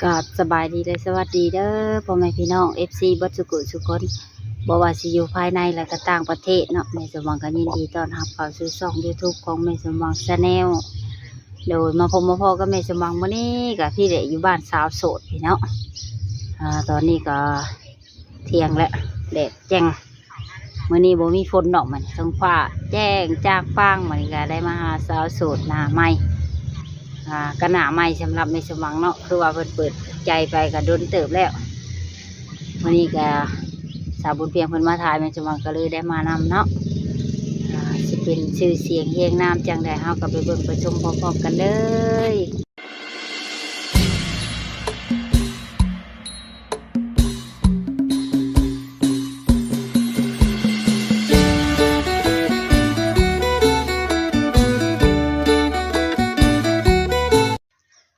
ກາບສະບາຍດີ ແລະ ສະຫວັດດີເດີ ພໍ່ແມ່ພີ່ນ້ອງ ເອັຟຊີ ເບິດສຸກຸສຸຄົນ ບໍ່ວ່າຊິຢູ່ພາຍໃນ ແລະ ກະຕ່າງປະເທດເນາະ. ແມ່ສົມຫວັງກະຍິນດີຕ້ອນຮັບເຂົ້າສູ່ຊ່ອງ YouTube ຂອງແມ່ສົມຫວັງ Channel. ໂດຍ ມາພົບມາພໍ້ກັບແມ່ສົມຫວັງມື້ນີ້ ກະພີ້ແຫຼະ ຢູ່ບ້ານສາວໂສດພີ້ເນາະ. ອາ ຕອນນີ້ກະ ທ່ຽງແລ້ວ ແດດແຈ້ງ ມື້ນີ້ບໍ່ມີຝົນດອກ ມັນທ້ອງຟ້າແຈ້ງຈາກຟາງ. ມື້ນີ້ກະໄດ້ມາຫາສາວໂສດໜ້າໃໝ່ ອາ ກະໜ້າໃໝ່ສຳລັບແມ່ສົມຫວັງເນາະ ຄືວ່າເພິ່ນເປີດໃຈໄປກະດົນເຕີບແລ້ວ. ມື້ນີ້ກະສາວບຸນພຽງເພິ່ນມາຖ່າຍ ແມ່ສົມຫວັງກະເລີຍໄດ້ມານຳເນາະ. ອາ ຊິເປັນຊື່ສຽງຮຽງນາມຈັ່ງໃດ ເຮົາກະໄປເບິ່ງໄປຊົມພ້ອມໆກັນເລີຍ.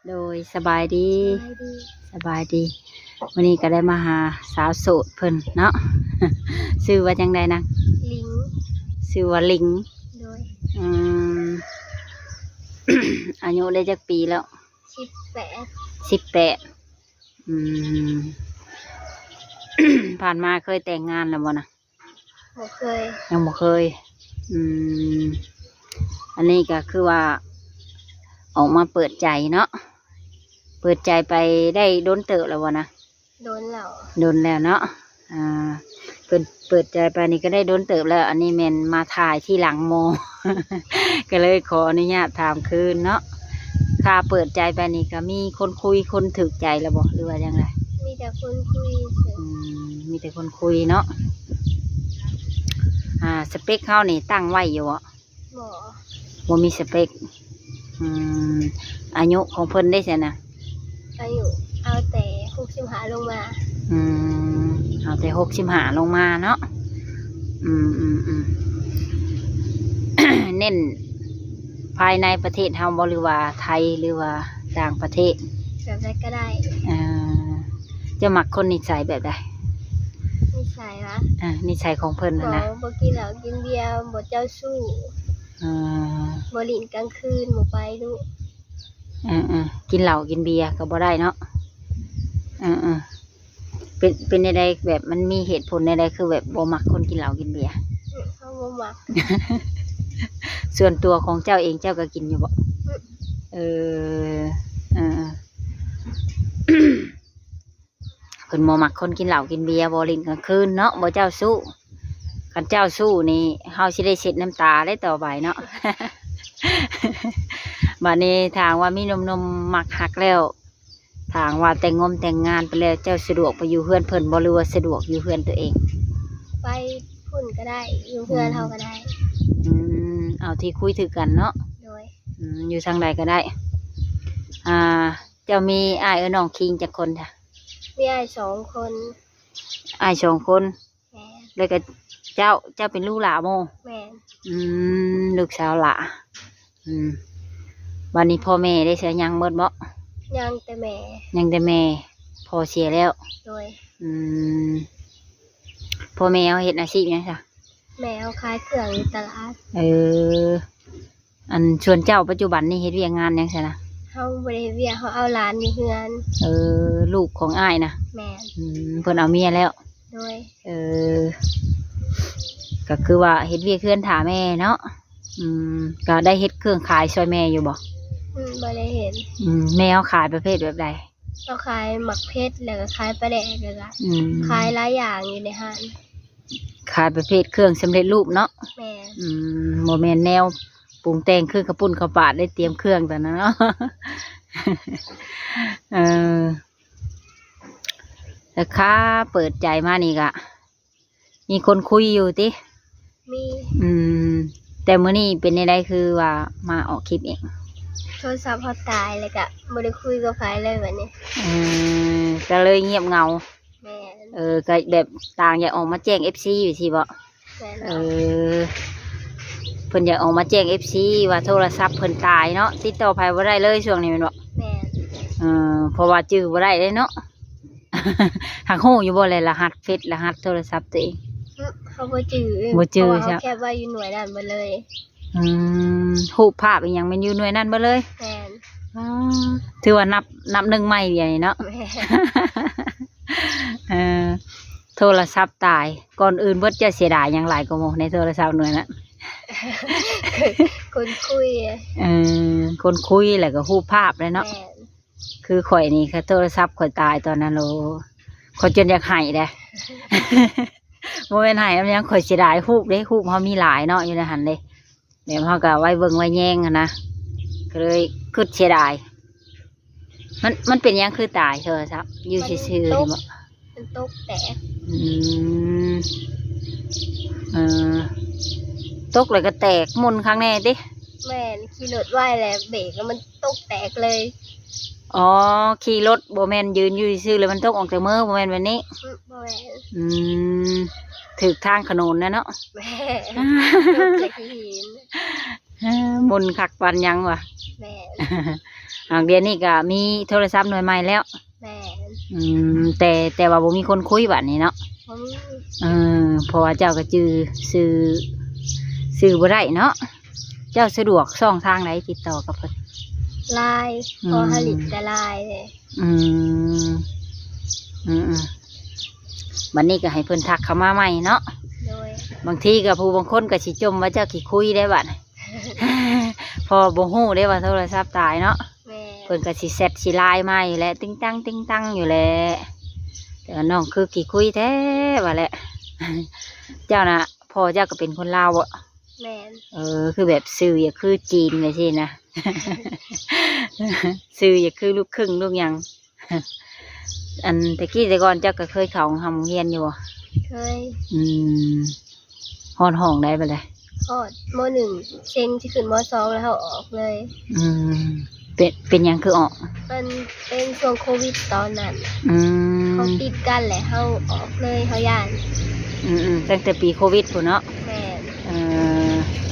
ໂດຍ ສະບາຍດີ ສະບາຍດີ ສະບາຍດີ. ມື້ນີ້ກະໄດ້ມາຫາສາວໂສດເພິ່ນເນາະ. ຊື່ວ່າຈັ່ງໃດນາງ? ລິງ. ຊື່ວ່າລິງ. ໂດຍ. ອືມ ອາຍຸໄດ້ຈັກປີແລ້ວ? ສິບແປດ. ສິບແປດ. ອືມ ຜ່ານມາເຄີຍແຕ່ງງານແລ້ວບໍ່ນະ? ບໍ່ເຄີຍ. ຍັງບໍ່ເຄີຍ. ອືມ ອັນນີ້ກະຄືວ່າອອກມາເປີດໃຈເນາະ. ເປີດໃຈໄປໄດ້ດົນເຕີບແລ້ວບໍ່ນະ? ດົນແລ້ວ. ດົນແລ້ວເນາະ. ອ່າ ເປີດ ເປີດໃຈໄປນີ້ກະໄດ້ດົນເຕີບແລ້ວ. ອັນນີ້ແມ່ນມາຖ່າຍທີຫຼັງໝູ່ ກະເລີຍຂໍອະນຸຍາດຖາມຄືນເນາະ. ຄ່າເປີດໃຈໄປນີ້ກະມີຄົນຄຸຍ ຄົນຖືກໃຈແລ້ວບໍ່ ຫຼືວ່າຈັ່ງໃດ? ມີແຕ່ຄົນຄຸຍ. ອືມ ມີແຕ່ຄົນຄຸຍເນາະ. ອ່າ ສະເປັກເຮົານີ້ຕັ້ງໄວ້ຢູ່ບໍ່? ບໍ່ ບໍ່ມີສະເປັກ. ອືມ ອາຍຸຂອງເພິ່ນເດຊັ້ນນະ? ອາຍຸເອົາແຕ່ຫົກສິບຫ້າລົງມາ. ອືມ ເອົາແຕ່ຫົກສິບຫ້າລົງມາເນາະ. ອືມໆໆ ເນັ້ນພາຍໃນປະເທດເຮົາບໍ່ ຫຼືວ່າໄທ ຫຼືວ່າຕ່າງປະເທດ? ແບບໃດກະໄດ້. ເອີ ເຈົ້າມັກຄົນນິໄສແບບໃດ? ນິໄສຫວາ? ເອີ ນິໄສຂອງເພິ່ນຫັ້ນນະ. ບໍ່ ບໍ່ກິນເຫຼົ້າກິນເບຍ ບໍ່ເຈົ້າຊູ້. ເອີ ບໍ່ຫຼິ້ນກາງຄືນ ບໍ່ໄປດຸ. ເອີໆ ກິນເຫຼົ້າກິນເບຍກະບໍ່ໄດ້ເນາະ. ເອີໆ ເປັນ ເປັນແນວໃດ ແບບມັນມີເຫດຜົນແນວໃດ ຄືແບບບໍ່ມັກຄົນກິນເຫຼົ້າກິນເບຍ? ເຮົາບໍ່ມັກ. ສ່ວນຕົວຂອງເຈົ້າເອງ ເຈົ້າກະກິນຢູ່ບໍ່? ອືມ ເອີ ເອີໆ ເພິ່ນບໍ່ມັກຄົນກິນເຫຼົ້າກິນເບຍ ບໍ່ຫຼິ້ນກາງຄືນເນາະ ບໍ່ເຈົ້າຊູ້. ຄັນເຈົ້າຊູ້ນີ້ ເຮົາຊິໄດ້ເຊັດນ້ຳຕາເດ້ຕໍ່ໄປເນາະ. ບາດນີ້ຖ້າຫາກວ່າມີໜຸ່ມໆມັກຮັກແລ້ວ ຖ້າຫາກວ່າແຕ່ງງົມແຕ່ງງານໄປແລ້ວ ເຈົ້າສະດວກໄປຢູ່ເຮືອນເພິ່ນບໍ່ ຫຼືວ່າສະດວກຢູ່ເຮືອນຕົວເອງ? ໄປພຸ້ນກະໄດ້ ຢູ່ເຮືອນເຮົາກະໄດ້. ອືມ ເອົາທີ່ຄຸຍຖືກກັນເນາະ. ໂດຍ. ອືມ ຢູ່ທາງໃດກະໄດ້. ອ່າ ເຈົ້າມີອ້າຍເອື້ອຍນ້ອງຄີງຈັກຄົນ? ມີອ້າຍສອງຄົນ. ອ້າຍສອງຄົນ. ແມ່ນ. ແລ້ວກະເຈົ້າ ເຈົ້າເປັນລູກຫຼ້າບໍ່? ແມ່ນ. ອືມ ລູກສາວຫຼ້າ. ອືມ ບາດນີ້ພໍ່ແມ່ເດ ເສຍຍັງໝົດບໍ່? ຍັງແຕ່ແມ່. ຍັງແຕ່ແມ່ ພໍ່ເສຍແລ້ວ. ໂດຍ. ອືມ ພໍ່ແມ່ເຮົາເຮັດອາຊີບຫຍັງຊະ? ແມ່ເຮົາຂາຍເຄື່ອງຢູ່ຕະຫຼາດ. ເອີ ອັນ ສ່ວນເຈົ້າປັດຈຸບັນນີ້ເຮັດວຽກງານຫຍັງຊັ້ນນະ? ເຮົາບໍ່ໄດ້ເຮັດວຽກ ເຮົາເອົາຫຼານຢູ່ເຮືອນ. ເອີ ລູກຂອງອ້າຍນະ? ແມ່ນ. ອືມ ເພິ່ນເອົາເມຍແລ້ວ? ໂດຍ. ເອີ ກະຄືວ່າເຮັດວຽກເຮືອນຖ້າແມ່ເນາະ. ອືມ ກະໄດ້ເຮັດເຄື່ອງຂາຍຊ່ວຍແມ່ຢູ່ບໍ່? ອືມ ບໍ່ໄດ້ເຮັດ. ອືມ ແມ່ເຮົາຂາຍປະເພດແບບໃດ? ເຮົາຂາຍໝາກເຜັດ ແລ້ວກະຂາຍປາແດກ ແລ້ວກະ ອືມ ຂາຍຫຼາຍຢ່າງຢູ່ໃນຮ້ານ. ຂາຍປະເພດເຄື່ອງສຳເລັດຮູບເນາະ? ແມ່ນ. ອືມ ບໍ່ແມ່ນແນວປຸງແຕ່ງຄືເຂົ້າປຸ້ນເຂົ້າປາດ ໄດ້ຕຽມເຄື່ອງຕົວນັ້ນເນາະ. ເອີ ແລ້ວຄ່າເປີດໃຈມານີ້ກະ ມີຄົນຄຸຍຢູ່ຕິ? ມີ. ອືມ ແຕ່ມື້ນີ້ເປັນແນວໃດ ຄືວ່າມາອອກຄລິບອີກ? ໂທລະສັບເຮົາຕາຍ ແລ້ວກະບໍ່ໄດ້ຄຸຍກັບໃຜເລີຍບາດນີ້. ເອີ ກະເລີຍງຽບເຫງົາ. ແມ່ນ. ເອີ ກະແບບຕ່າງຢາກອອກມາແຈ້ງເອັຟຊີຢູ່ຊີ້ບໍ? ແມ່ນ. ເອີ ເພິ່ນຢາກອອກມາແຈ້ງເອັຟຊີວ່າໂທລະສັບເພິ່ນຕາຍເນາະ ຕິດຕໍ່ໃຜບໍ່ໄດ້ເລີຍຊ່ວງນີ້ແມ່ນບໍ່? ແມ່ນ. ເອີ ເພາະວ່າຈື່ບໍ່ໄດ້ເດ້ເນາະ. ຫາກຮູ້ຢູ່ບໍ່ແຫຼະ ລະຫັດເຟສ ລະຫັດໂທລະສັບຕົວເອງ? ອື ເຮົາບໍ່ຈື່. ບໍ່ຈື່. ເພາະວ່າເຮົາແຄັບໄວ້ຢູ່ໜ່ວຍນັ້ນເບິດເລີຍ. ອືມ ຮູບພາບອີ່ຫຍັງແມ່ນຢູ່ໜ່ວຍນັ້ນເບິດເລີຍ? ແມ່ນ. ອໍ ຖືວ່ານັບ ນັບໜຶ່ງໃໝ່ດຽວນີ້ເນາະ. ແມ່ ເອີ ໂທລະສັບຕາຍ. ກ່ອນອື່ນເບິດ ເຈົ້າເສຍດາຍຫຍັງຫຼາຍກວ່າໝູ່ໃນໂທລະສັບໜ່ວຍນັ້ນ? ຄົນຄຸຍ. ເອີ ຄົນຄຸຍ ແລ້ວກໍຮູບພາບແຫຼະເນາະ. ແມ່ນ. ຄືຂ້ອຍນີ້ ຄັນໂທລະສັບຂ້ອຍຕາຍຕອນນັ້ນ ໂອ້ ຂ້ອຍຈົນຢາກໄຫ້ເດ້. ບໍ່ແມ່ນໄຫ້ນຳຫຍັງ ຂ້ອຍເສຍດາຍຮູບເດ້. ຮູບເຮົາມີຫຼາຍເນາະ ຢູ່ໃນຫັ້ນເດ້. ແບບເຮົາກໍໄວ້ເບິ່ງໄວ້ແຍງຫັ້ນນະ ກໍເລີຍຄິດເສຍດາຍ. ມັນ ມັນເປັນຫຍັງຄືຕາຍໂທລະສັບ? ຢູ່ຊື່ໆນີ້ບໍ? ມັນຕົກແຕກ. ອືມ ເອີ ຕົກແລ້ວກໍແຕກ ໝຸ່ນຄັກແນ່ຕິ? ແມ່ນ ຂີ່ລົດໄວແລ້ວເບຣກແລ້ວມັນຕົກແຕກເລີຍ. ອໍ ຂີ່ລົດ ບໍ່ແມ່ນຢືນຢູ່ຊື່ໆ ແລ້ວມັນຕົກອອກຈາກມື ບໍ່ແມ່ນແບບນີ້? ອືມ ບໍ່ແມ່ນ. ອືມ ຖືກທາງຂະໜົນນະເນາະ. ແມ່ນ ລົດຈາກຫີນ. ເອີ ໝຸ່ນຄັກປານຫຍັງວະ? ແມ່ນ. ຫາກດຽວນີ້ກໍມີໂທລະສັບໜ່ວຍໃໝ່ແລ້ວ? ແມ່ນ. ອືມ ແຕ່ ແຕ່ວ່າບໍ່ມີຄົນຄຸຍບາດນີ້ເນາະ? ບໍ່ມີ. ເອີ ເພາະວ່າເຈົ້າກໍຈື່ຊື່ ຊື່ບໍ່ໄດ້ເນາະ. ເຈົ້າສະດວກຊ່ອງທາງໃດຕິດຕໍ່ກັບເພິ່ນ? ລາຍ. ອືມ ເພາະເຮົາຫຼິ້ນແຕ່ລາຍເດ້. ອືມ ອືມໆ ບັດນີ້ກໍໃຫ້ເພິ່ນທັກເຂົ້າມາໃໝ່ເນາະ. ໂດຍ. ບາງທີກໍຜູ້ບາງຄົນກໍຊິຈົ່ມວ່າເຈົ້າຂີ້ຄຸຍໄດ້ບັດ ເພາະບໍ່ຮູ້ເດ້ວ່າໂທລະສັບຕາຍເນາະ. ແມ່ນ. ເພິ່ນກໍຊິແຊັດຊິໄລນ໌ມາຢູ່ແຫຼະ ຕິງຕັງຕິງຕັງຢູ່ແຫຼະ ແຕ່ວ່ານ້ອງຄືຂີ້ຄຸຍແທ້ວ່າແຫຼະ. ເຈົ້ານະ ພໍ່ເຈົ້າກໍເປັນຄົນລາວບໍ? ແມ່ນ. ເອີ ຄືແບບຊື່ຢາກຄືຈີນແບບຊີ້ນະ ຊື່ຢາກຄືລູກຄຶ່ງລູກຫຍັງ. ອັນແຕ່ກີ້ແຕ່ກ່ອນເຈົ້າກໍເຄີຍເຂົ້າໂຮງຮ່ຳໂຮງຮຽນຢູ່ບໍ່? ເຄີຍ. ອືມ ຮອດຫ້ອງໃດບັດໃດ? ຮອດ ມໍໜຶ່ງ ເສັງຊິຂຶ້ນ ມໍສອງ ແລ້ວເຮົາອອກເລີຍ. ອືມ ເປັນ ເປັນຫຍັງຄືອອກ? ມັນເປັນຊ່ວງໂຄວິດຕອນນັ້ນ. ອືມ ເຮົາຕິດກັນແຫຼະ ເຮົາອອກເລີຍ ເຮົາຢ້ານ. ອືມໆ ຕັ້ງແຕ່ປີໂຄວິດພຸ້ນເນາະ? ແມ່ນ. ເອີ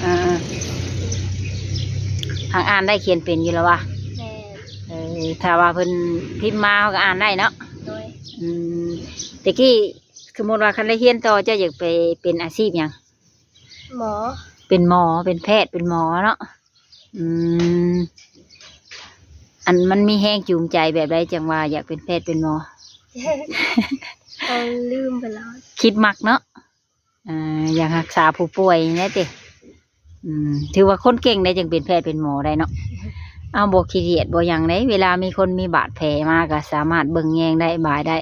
ເອີໆ ຫາກອ່ານໄດ້ຂຽນເປັນຢູ່ແລ້ວວະ? ແມ່ນ. ເອີ ຖ້າວ່າເພິ່ນພິມມາ ເຮົາກໍອ່ານໄດ້ເນາະ? ໂດຍ. ອືມ ແຕ່ກີ້ ສົມມຸດວ່າຄັນໄດ້ຮຽນຕໍ່ ເຈົ້າຢາກໄປເປັນອາຊີບຫຍັງ? ໝໍ. ເປັນໝໍ ເປັນແພດ ເປັນໝໍເນາະ. ອືມ ອັນມັນມີແຮງຈູງໃຈແບບໃດຈັ່ງວ່າຢາກເປັນແພດເປັນໝໍ? ເຮົາລືມໄປແລ້ວ. ຄິດມັກເນາະ. ອ່າ ຢາກຮັກສາຜູ້ປ່ວຍນີ້ແຫຼະຕິ. ອືມ ຖືວ່າຄົນເກັ່ງໄດ໋ ຈຶ່ງເປັນແພດເປັນໝໍໄດ້ເນາະ. ເອົາ ບໍ່ຂີ້ດຽດບໍ່ຫຍັງໃດ໋ ເວລາມີຄົນມີບາດແຜມາກໍສາມາດເບິ່ງແຍງໄດ້ ບາຍໄດ້.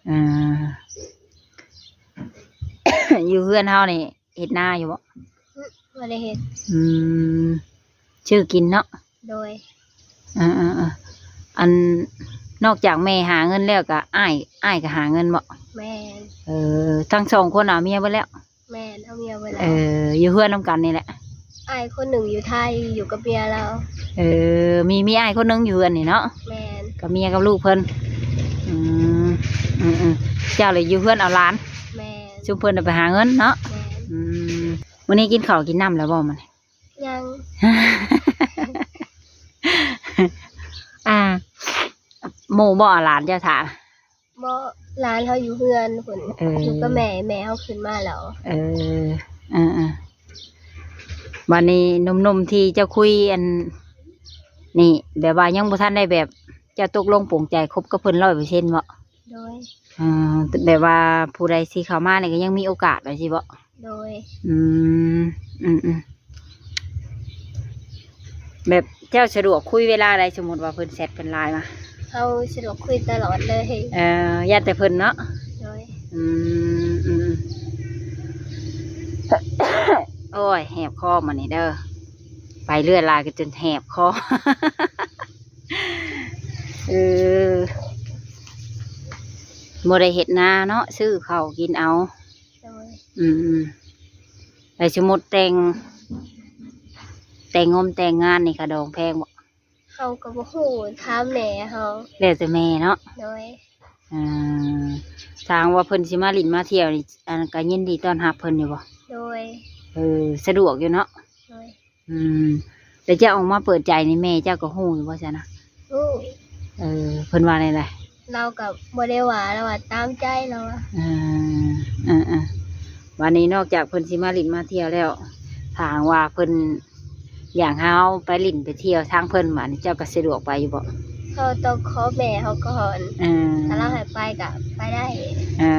ອ່າ ຢູ່ເຮືອນເຮົານີ້ເຮັດນາຢູ່ບໍ່? ບໍ່ໄດ້ເຮັດ. ອືມ ຊື້ກິນເນາະ. ໂດຍ. ເອີໆໆ ອັນ ນອກຈາກແມ່ຫາເງິນແລ້ວ ກໍອ້າຍ ອ້າຍກໍຫາເງິນບໍ? ແມ່ນ. ເອີ ທັງສອງຄົນເອົາເມຍເບິດແລ້ວ? ແມ່ນ ເອົາເມຍເບິດແລ້ວ. ເອີ ຢູ່ເຮືອນນຳກັນນີ້ແຫຼະ? ອ້າຍຄົນໜຶ່ງຢູ່ໄທ ຢູ່ກັບເມຍລາວ. ເອີ ມີ ມີອ້າຍຄົນໜຶ່ງຢູ່ເຮືອນນີ້ເນາະ? ແມ່ນ. ກັບເມຍກັບລູກເພິ່ນ. ອືມ ອືມໆ ເຈົ້າລະຢູ່ເຮືອນເອົາຫຼານ? ແມ່ນ. ຊຸມເພິ່ນໄປຫາເງິນເນາະ? ແມ່ນ. ອືມ ມື້ນີ້ກິນເຂົ້າກິນນ້ຳແລ້ວບໍ່ມື້ນີ້? ຍັງ. ອ່າ ໝູ່ບໍ່ເອົາຫຼານເຈົ້າຖ້າ? ບໍ່ ຫຼານເຮົາຢູ່ເຮືອນພຸ້ນ. ເອີ ຢູ່ກັບແມ່ ແມ່ເຮົາຂຶ້ນມາແລ້ວ. ເອີ ເອີໆ ບັດນີ້ໜຸ່ມໆ ທີ່ເຈົ້າຄຸຍອັນນີ້ ແບບວ່າຍັງບໍ່ທັນໄດ້ແບບ ເຈົ້າຕົກລົງປົງໃຈຄົບກັບເພິ່ນຮ້ອຍເປີເຊັນບໍ່? ໂດຍ. ອ່າ ແບບວ່າຜູ້ໃດຊິເຂົ້າມານີ້ກໍຍັງມີໂອກາດວ່າຊີ້ບໍ? ໂດຍ. ອືມ ອືມໆ ແບບເຈົ້າສະດວກຄຸຍເວລາໃດ ສົມມຸດວ່າເພິ່ນແຊັດເພິ່ນໄລນ໌ມາ? ເຮົາສະດວກຄຸຍຕະຫຼອດເລີຍ. ເອີ ຢ້ານແຕ່ເພິ່ນເນາະ? ໂດຍ. ອືມ ອືມ ໂອ້ຍ ແຫບຄໍມື້ນີ້ເດີ ໄປເລື່ອຍຫຼາຍກໍຈົນແຫບຄໍ. ເອີ ບໍ່ໄດ້ເຮັດນາເນາະ ຊື້ເຂົ້າກິນເອົາ. ໂດຍ. ອືມ ແລ້ວສົມມຸດແຕ່ງ ແຕ່ງງົມແຕ່ງງານນີ້ ຄ່າດອງແພງບໍ່? ເຮົາກໍບໍ່ຮູ້ ຖາມແມ່ເຮົາ. ແລ້ວແຕ່ແມ່ເນາະ? ໂດຍ. ອ່າ ຖ້າຫາກວ່າເພິ່ນຊິມາຫຼິ້ນມາທ່ຽວນີ້ ອັນ ກໍຍິນດີຕ້ອນຮັບເພິ່ນຢູ່ບໍ່? ໂດຍ. ເອີ ສະດວກຢູ່ເນາະ? ໂດຍ. ອືມ ແລ້ວເຈົ້າອອກມາເປີດໃຈນີ້ ແມ່ເຈົ້າກໍຮູ້ຢູ່ບໍ່ຊັ້ນນະ? ຮູ້. ເອີ ເພິ່ນວ່າແນວໃດ? ລາວກໍບໍ່ໄດ້ວ່າ ລາວວ່າຕາມໃຈລາວວ່າ. ເອີ ເອີໆ ບາດນີ້ນອກຈາກເພິ່ນຊິມາຫຼິ້ນມາທ່ຽວແລ້ວ ຖ້າຫາກວ່າເພິ່ນຢາກໃຫ້ເຮົາໄປຫຼິ້ນໄປທ່ຽວທາງເພິ່ນ ບາດນີ້ເຈົ້າກໍສະດວກໄປຢູ່ບໍ່? ເຮົາຕ້ອງຂໍແມ່ເຮົາກ່ອນ. ເອີ ຖ້າລາວໃຫ້ໄປກໍໄປໄດ້. ເອີ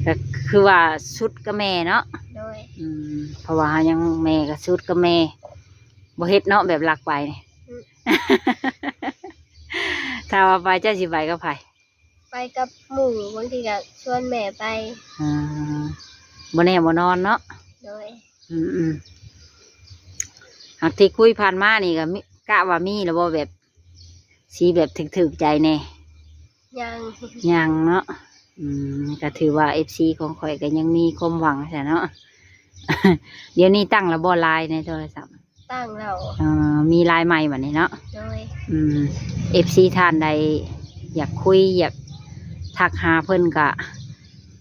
ກໍຄືວ່າສຸດກັບແມ່ເນາະ. ໂດຍ. ອືມ ເພາະວ່າເຮົາຍັງ ແມ່ກໍສຸດກັບແມ່ ບໍ່ເຮັດເນາະ ແບບລັກໄປນີ້. ອືມ ຖ້າວ່າໄປ ເຈົ້າຊິໄປກັບໃຜ? ໄປກັບໝູ່ ບາງທີກໍຊວນແມ່ໄປ. ອືມ ບໍ່ແນ່ບໍ່ນອນເນາະ. ໂດຍ. ອືມໆ ຫາກທີ່ຄຸຍຜ່ານມານີ້ກໍມີ ກະວ່າມີແລ້ວບໍ່ ແບບ ຊິແບບຖືກໆໃຈແດ່? ຍັງ ຍັງເນາະ. ອືມ ກໍຖືວ່າເອັຟຊີຂອງຂ້ອຍກໍຍັງມີຄວາມຫວັງຊະເນາະ. ດຽວນີ້ຕັ້ງແລ້ວບໍ່ ລາຍໃນໂທລະສັບ? ຕັ້ງແລ້ວ. ເອີ ມີລາຍໃໝ່ບັດນີ້ເນາະ. ໂດຍ. ອືມ ເອັຟຊີທ່ານໃດຢາກຄຸຍ ຢາກທັກຫາເພິ່ນກະ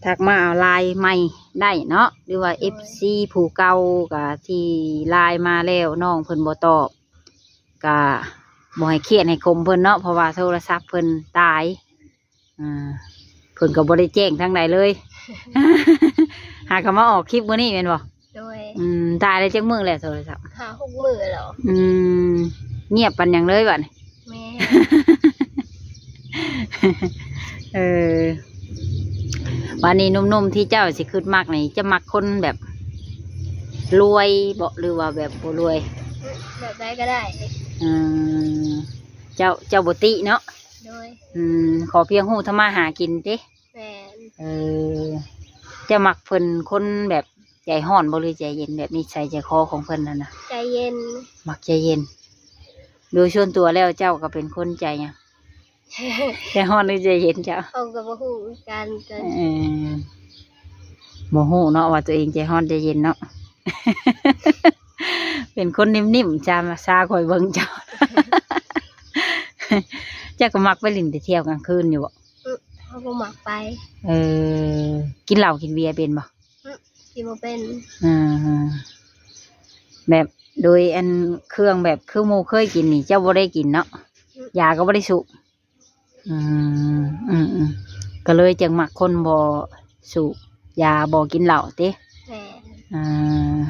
ທັກມາເອົາລາຍໃໝ່ໄດ້ເນາະ ຫຼືວ່າ ໂດຍ ເອັຟຊີຜູ້ເກົ່າກະທີ່ລາຍມາແລ້ວ ນ້ອງເພິ່ນບໍ່ຕອບ ກະບໍ່ໃຫ້ຄຽດໃຫ້ຂົມເພິ່ນເນາະ ເພາະວ່າໂທລະສັບເພິ່ນຕາຍ. ອ່າ ເພິ່ນກໍບໍ່ໄດ້ແຈ້ງທາງໃດເລີຍ ຫາກໍມາອອກຄລິບມື້ນີ້ແມ່ນບໍ່? ໂດຍ. ອືມ ຕາຍໄດ້ຈັກມື້ແລ້ວໂທລະສັບ? ຫ້າຫົກມື້ແລ້ວ. ອືມ ງຽບປານຫຍັງເລີຍບັດນີ້. ແມ່ນ. ເອີ ບັດນີ້ໜຸ່ມໆທີ່ເຈົ້າຊິຄິດມັກນີ້ ຈະມັກຄົນແບບລວຍບໍ ຫຼືວ່າແບບບໍ່ລວຍ? ແບບໃດກໍໄດ້. ອືມ ເຈົ້າ ເຈົ້າບໍ່ຕິເນາະ? ໂດຍ. ອືມ ຂໍພຽງຮູ້ທຳມາຫາກິນຕິ? ແມ່ນ. ເອີ ເຈົ້າມັກເພິ່ນຄົນແບບໃຈຮ້ອນບໍ ຫຼືໃຈເຢັນ ແບບນິໄສໃຈຄໍຂອງເພິ່ນຫັ້ນນະ? ໃຈເຢັນ. ມັກໃຈເຢັນ. ໂດຍສ່ວນຕົວແລ້ວເຈົ້າກໍເປັນຄົນໃຈຫຍັງ? ໃຈຮ້ອນ ຫຼືໃຈເຢັນເຈົ້າ? ເຮົາກໍບໍ່ຮູ້ຄືກັນ. ເອີ ບໍ່ຮູ້ເນາະວ່າຕົວເອງໃຈຮ້ອນໃຈເຢັນເນາະ. ເປັນຄົນນິ່ມໆ ຊາ ຊາຂ້ອຍເບິ່ງເຈົ້າ. ເຈົ້າກໍມັກໄປຫຼິ້ນໄປທ່ຽວກາງຄືນຢູ່ບໍ? ອື ເຮົາບໍ່ມັກໄປ. ເອີ ກິນເຫຼົ້າກິນເບຍເປັນບໍ? ອື ກິນບໍ່ເປັນ. ອື ແບບໂດຍອັນເຄື່ອງແບບຄືໝູ່ເຄີຍກິນນີ້ ເຈົ້າບໍ່ໄດ້ກິນເນາະ? ອື ຢາກໍບໍ່ໄດ້ສູບ. ອືມ ອືມໆ ກໍເລີຍຈັ່ງມັກຄົນບໍ່ສູບຢາ ບໍ່ກິນເຫຼົ້າຕິ? ແມ່ນ. ອ່າ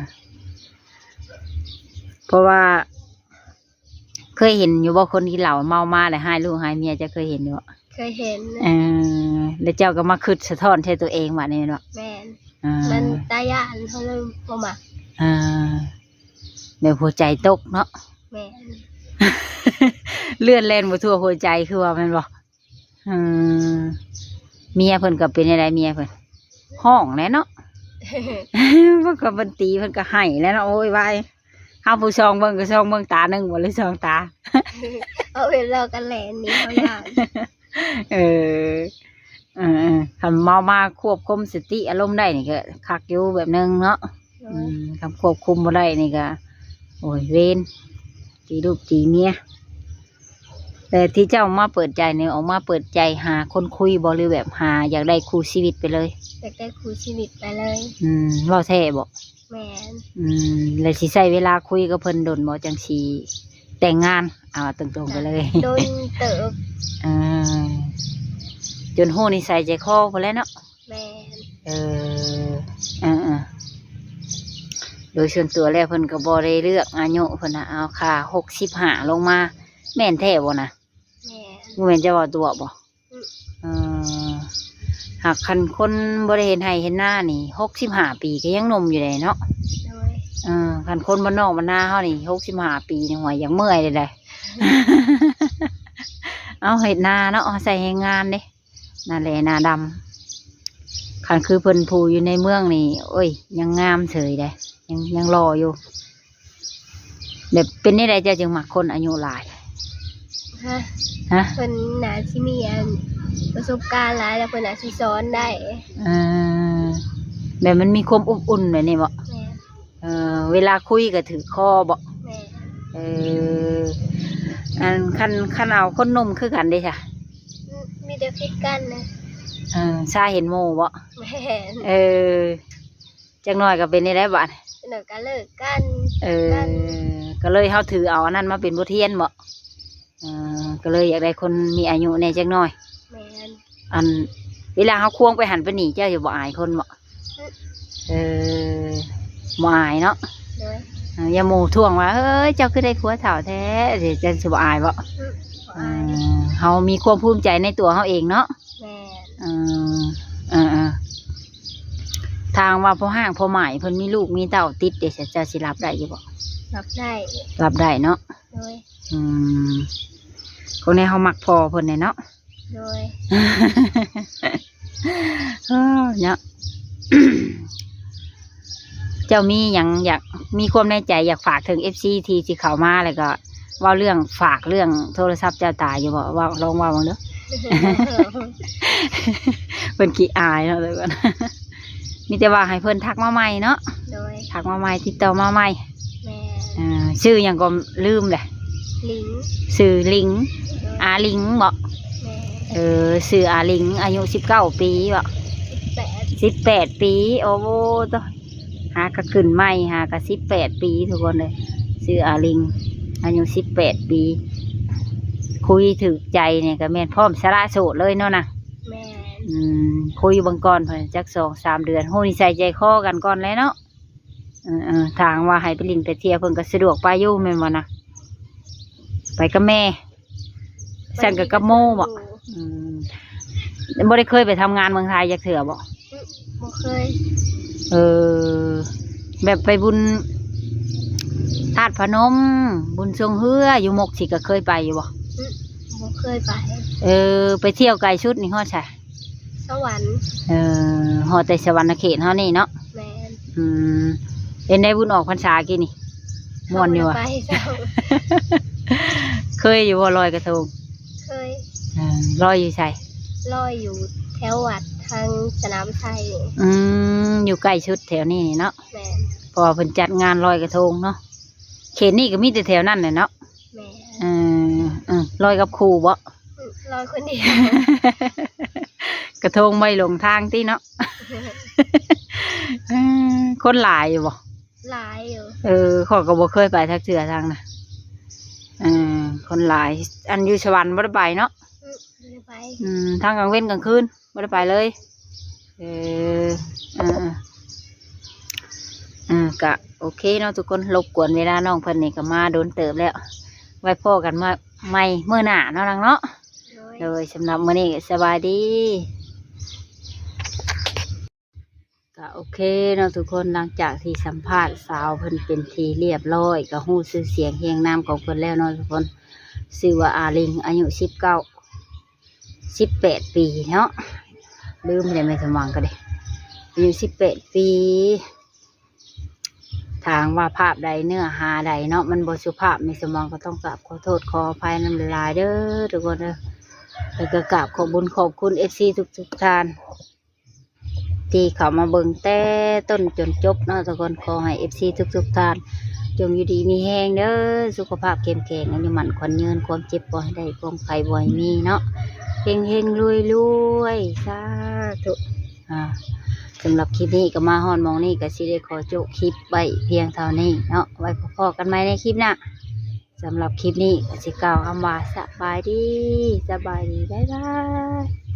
ເພາະວ່າ ເຄີຍເຫັນຢູ່ບໍ່ ຄົນກິນເຫຼົ້າເມົາມາແລ້ວຮ້າຍລູກຮ້າຍເມຍ ເຈົ້າເຄີຍເຫັນຢູ່ບໍ່? ເຄີຍເຫັນ. ເອີ ແລ້ວເຈົ້າກໍມາຄິດສະທ້ອນໃສ່ຕົວເອງບັດນີ້ແມ່ນບໍ່? ແມ່ນ. ອ່າ ມັນຕາຢ້ານ ເຮົາເລີຍບໍ່ມັກ. ອ່າ ແບບຫົວໃຈຕົກເນາະ. ແມ່ນ. ເລືອດແລ່ນບໍ່ທົ່ວຫົວໃຈ ຄືວ່າແມ່ນບໍ່? ເອີ ເມຍເພິ່ນກໍເປັນຈັ່ງໃດ ເມຍເພິ່ນ? ຮ້ອງແຫຼະເນາະ. ເພິ່ນກໍ ເພິ່ນຕີ ເພິ່ນກໍໄຫ້ແຫຼະເນາະ ໂວຍວາຍ. ເຮົາຜູ້ສ່ອງເບິ່ງກໍສ່ອງເບິ່ງຕາໜຶ່ງບໍ່ ຫຼືສອງຕາ? ເອົາເວລາກັນແຫຼະໜີເຮົາຢ້ານ. ເອີ ເອີໆ ຄັນເມົາມາຄວບຄຸມສະຕິອາລົມໄດ້ນີ້ກໍຄັກຢູ່ແບບໜຶ່ງເນາະ. ໂດຍ. ອືມ ຄັນຄວບຄຸມບໍ່ໄດ້ນີ້ກໍ ໂອ້ຍ ເວນ ຕີລູກຕີເມຍ. ແຕ່ທີ່ເຈົ້າມາເປີດໃຈນີ້ ອອກມາເປີດໃຈຫາຄົນຄຸຍບໍ່ ຫຼືແບບຫາຢາກໄດ້ຄູ່ຊີວິດໄປເລີຍ? ຢາກໄດ້ຄູ່ຊີວິດໄປເລີຍ. ອືມ ເວົ້າແທ້ບໍ? ແມ່ນ. ອືມ ແລ້ວຊິໃຊ້ເວລາຄຸຍກັບເພິ່ນດົນບໍ່ ຈັ່ງຊິແຕ່ງງານ? ເອົາຕົງໆໄປເລີຍ. ດົນເຕີບ. ເອີ ຈົນຮູ້ນິໄສໃຈຄໍພຸ້ນແຫຼະເນາະ. ແມ່ນ. ເອີ ເອີໆ ໂດຍສ່ວນຕົວແລ້ວເພິ່ນກໍບໍ່ໄດ້ເລືອກອາຍຸ ເພິ່ນນະ ເອົາຄ່າຫົກສິບຫ້າລົງມາ ແມ່ນແທ້ບໍ່ນະ? ແມ່ນ. ບໍ່ແມ່ນເຈົ້າເວົ້າຕົວະບໍ່? ອືມ ເອີ ຫາກຄັນຄົນບໍ່ໄດ້ເຮັດໄຮ່ເຮັດນານີ້ ຫົກສິບຫ້າປີກໍຍັງໜຸ່ມຢູ່ເດ້ເນາະ. ໂດຍ. ເອີ ຄັນຄົນບ້ານນອກບ້ານນາເຮົານີ້ ຫົກສິບຫ້າປີນີ້ ຫວຍ ຢາກເມື່ອຍເດ້. ເອົາ ເຮັດນາເນາະ ເຮົາໃຊ້ແຮງງານເດ້. ໜ້າແຫຼໜ້າດຳ. ຄັນຄືເພິ່ນຜູ້ຢູ່ໃນເມືອງນີ້ ໂອ້ຍ ຍັງງາມເສີຍເດ້ ຍັງ ຍັງຫຼໍ່ຢູ່. ແບບເປັນແນວໃດເຈົ້າຈຶ່ງມັກຄົນອາຍຸຫຼາຍ? ຮະ? ຮະ? ເພິ່ນໜ້າຊິມີອັນປະສົບການຫຼາຍ ແລ້ວເພິ່ນໜ້າຊິສອນໄດ້. ເອີ ແບບມັນມີຄວາມອົບອຸ່ນແບບນີ້ບໍ? ແມ່ນ. ເອີ ເວລາຄຸຍກໍຖືກຄໍບໍ? ແມ່ນ. ເອີ ອັນ ຄັນ ຄັນເອົາຄົນໜຸ່ມຄືກັນເດຊະ? ມີແຕ່ຜິດກັນນະ. ເອີ ຊາເຫັນໝູ່ບໍ? ແມ່ນ. ເອີ ຈັກໜ້ອຍກໍເປັນນີ້ແຫຼະບາດ. ຈັກໜ້ອຍກໍເລີກກັນ. ເອີ ກັນ ກໍເລີຍເຮົາຖືເອົາອັນນັ້ນມາເປັນບົດຮຽນບໍ? ເອີ ກໍເລີຍຢາກໄດ້ຄົນມີອາຍຸແດ່ຈັກໜ້ອຍ. ແມ່ນ. ອັນ ເວລາເຮົາຄວງໄປຫັ້ນໄປນີ້ ເຈົ້າຊິບໍ່ອາຍຄົນບໍ? ອືມ ເອີ ບໍ່ອາຍເນາະ. ໂດຍ. ເອີ ຢ່າໝູ່ທ້ວງວ່າ ເອີຍ ເຈົ້າຄືໄດ້ຜົວເຖົ້າແທ້ ເຈົ້າຊິບໍ່ອາຍບໍ່? ອືມ ບໍ່ອາຍ ເອີ ເຮົາມີຄວາມພູມໃຈໃນຕົວເຮົາເອງເນາະ. ແມ່ນ ເອີ ເອີ ເອີ ຖ້າຫາກວ່າພໍ່ຮ້າງພໍ່ໝ້າຍເພິ່ນມີລູກມີເຕົ້າຕິດເດ ເຈົ້າຊິຮັບໄດ້ຢູ່ບໍ່? ຮັບໄດ້ ຮັບໄດ້ເນາະ. ໂດຍ ອືມ ຄົນໃນເຮົາມັກພໍ່ເພິ່ນແຫຼະເນາະ. ໂດຍ ເອີ ເນາະ ເຈົ້າມີຫຍັງຢາກ ມີຄວາມໃນໃຈຢາກຝາກເຖິງເອັຟຊີທີ່ ທີ່ເຂົ້າມາ ແລ້ວກໍເວົ້າເລື່ອງ ຝາກເລື່ອງໂທລະສັບເຈົ້າຕາຍຢູ່ບໍ່? ເວົ້າ ລອງເວົ້າເບິ່ງເດີ້. ເພິ່ນຂີ້ອາຍເນາະ ທຸກຄົນ ມີແຕ່ວ່າໃຫ້ເພິ່ນທັກມາໃໝ່ເນາະ. ໂດຍ ທັກມາໃໝ່ ຕິດຕໍ່ມາໃໝ່. ແມ່ນ ເອີ ຊື່ຫຍັງກໍລືມແຫຼະ. ລິງ ຊື່ລິງ ໂດຍ ອາລິງບໍ? ແມ່ນ ເອີ ຊື່ອາລິງ ອາຍຸສິບເກົ້າປີບໍ? ສິບແປດ ສິບແປດປີ. ໂອ້ໂຫ ໂຕ ຫາກະຂຶ້ນໃໝ່ ຫາກະສິບແປດປີ ທຸກຄົນເອີຍ. ຊື່ອາລິງ ອາຍຸສິບແປດປີ ຄຸຍຖືກໃຈນີ້ກະແມ່ນພ້ອມສະຫຼະໂສດເລີຍເນາະນະ. ແມ່ນ ອືມ ຄຸຍເບິ່ງກ່ອນ ເພິ່ນຈັກສອງສາມເດືອນ ຮູ້ນິໄສໃຈຄໍກັນກ່ອນແຫຼະເນາະ. ເອີໆ ຖ້າຫາກວ່າໃຫ້ໄປຫຼິ້ນໄປທ່ຽວ ເພິ່ນກໍສະດວກໄປຢູ່ແມ່ນບໍ່ນະ? ໄປກັບແມ່ ຊັ້ນກໍກັບໝູ່ບໍ? ອືມ ບໍ່ໄດ້ເຄີຍໄປທຳງານເມືອງໄທຈັກເທື່ອບໍ? ອືມ ບໍ່ເຄີຍ. ເອີ ແບບໄປບຸນທາດພະນົມ ບຸນຊ່ວງເຮືອຢູ່ມົກຊິ ກໍເຄີຍໄປຢູ່ບໍ? ອືມ ບໍ່ເຄີຍໄປ. ເອີ ໄປທ່ຽວໄກສຸດນີ້ຮອດໃສ? ສະຫວັນ. ເອີ ຮອດແຕ່ສະຫວັນນະເຂດເຮົານີ້ເນາະ. ແມ່ນ ອືມ ເປັນໃດບຸນອອກພັນສາກີ້ນີ້ ມ່ວນຢູ່ຫວາ? ບໍ່ໄດ້ໄປຊ້ຳ. ເຄີຍຢູ່ບໍ່ລອຍກະທົງ? ເຄີຍ. ເອີ ລອຍຢູ່ໃສ? ລອຍຢູ່ແຖວວັດທາງສະໜາມໄຊ. ອືມ ຢູ່ໃກ້ສຸດແຖວນີ້ເນາະ. ແມ່ນ ເພາະວ່າເພິ່ນຈັດງານລອຍກະທົງເນາະ. ເຂດນີ້ກໍມີແຕ່ແຖວນັ້ນແຫຼະເນາະ. ແມ່ນ ເອີ ເອີ ລອຍກັບຄູ່ບໍ? ອືມ ລອຍຄົນດຽວ. ກະທົງບໍ່ໄດ້ຫຼົງທາງຕິເນາະ. ເອີ ຄົນຫຼາຍຢູ່ບໍ? ຫຼາຍຢູ່. ເອີ ຂ້ອຍກໍບໍ່ເຄີຍໄປຈັກເທື່ອທາງນະ. ເອີ ຄົນຫຼາຍ. ອັນຢູ່ສະຫວັນບໍ່ໄດ້ໄປເນາະ? ອືມ ບໍ່ໄດ້ໄປ. ອືມ ທາງກາງເວັນກາງຄືນ ບໍ່ໄດ້ໄປເລີຍ. ເອີ ເອີ ເອີ ກະໂອເຄເນາະທຸກຄົນ ລົບກວນເວລານ້ອງເພິ່ນນີ້ກໍມາດົນເຕີບແລ້ວ. ໄວ້ພໍ້ກັນມາໃໝ່ມື້ໜ້າເນາະນາງເນາະ. ໂດຍ ໂດຍ ສຳລັບມື້ນີ້ສະບາຍດີ. ກະໂອເຄເນາະທຸກຄົນ ຫຼັງຈາກທີ່ສຳພາດສາວເພິ່ນເປັນທີ່ລຽບຮ້ອຍ ກະຮູ້ຊື່ສຽງຮຽງນາມຂອງເພິ່ນແລ້ວເນາະທຸກຄົນ. ຊື່ວ່າອາລິງ ອາຍຸສິບເກົ້າ ສິບແປດປີເນາະ ລືມແລ້ວແມ່ສຳຫວັງກໍເດ້ ອາຍຸສິບແປດປີ. ຖ້າຫາກວ່າພາບໃດເນື້ອຫາໃດເນາະ ມັນບໍ່ສຸພາບ ແມ່ສຳຫວັງກໍຕ້ອງກາບຂໍໂທດຂໍອະໄພນຳຫຼາຍໆເດີທຸກຄົນເດີ. ແລ້ວກໍກາບຂອບບຸນຂອບຄຸນເອັຟຊີທຸກໆທ່ານ ທີ່ເຂົ້າມາເບິ່ງແຕ່ຕົ້ນຈົນຈົບເນາະທຸກຄົນ. ຂໍໃຫ້ເອັຟຊີທຸກໆທ່ານ ຈົ່ງຢູ່ດີມີແຮງເດີ ສຸຂະພາບເຂັ້ມແຂງ ອາຍຸໝັ້ນຂວັນຍືນ ຄວາມເຈັບບໍ່ໃຫ້ໄດ້ ຄວາມໄຂ້ບໍ່ໃຫ້ມີເນາະ ເຮັງໆລວຍໆ ສາທຸ. ອ່າ ສຳລັບຄລິບນີ້ກໍມາຮອດໝ່ອງນີ້ ກໍຊິໄດ້ຂໍໂຈະຄລິບໄວ້ພຽງເທົ່ານີ້ເນາະ ໄວ້ພໍ້ກັນໃໝ່ໃນຄລິບໜ້າ. ສຳລັບຄລິບນີ້ກໍຊິກ່າວຄຳວ່າ ສະບາຍດີ ສະບາຍດີ ບາຍບາຍ.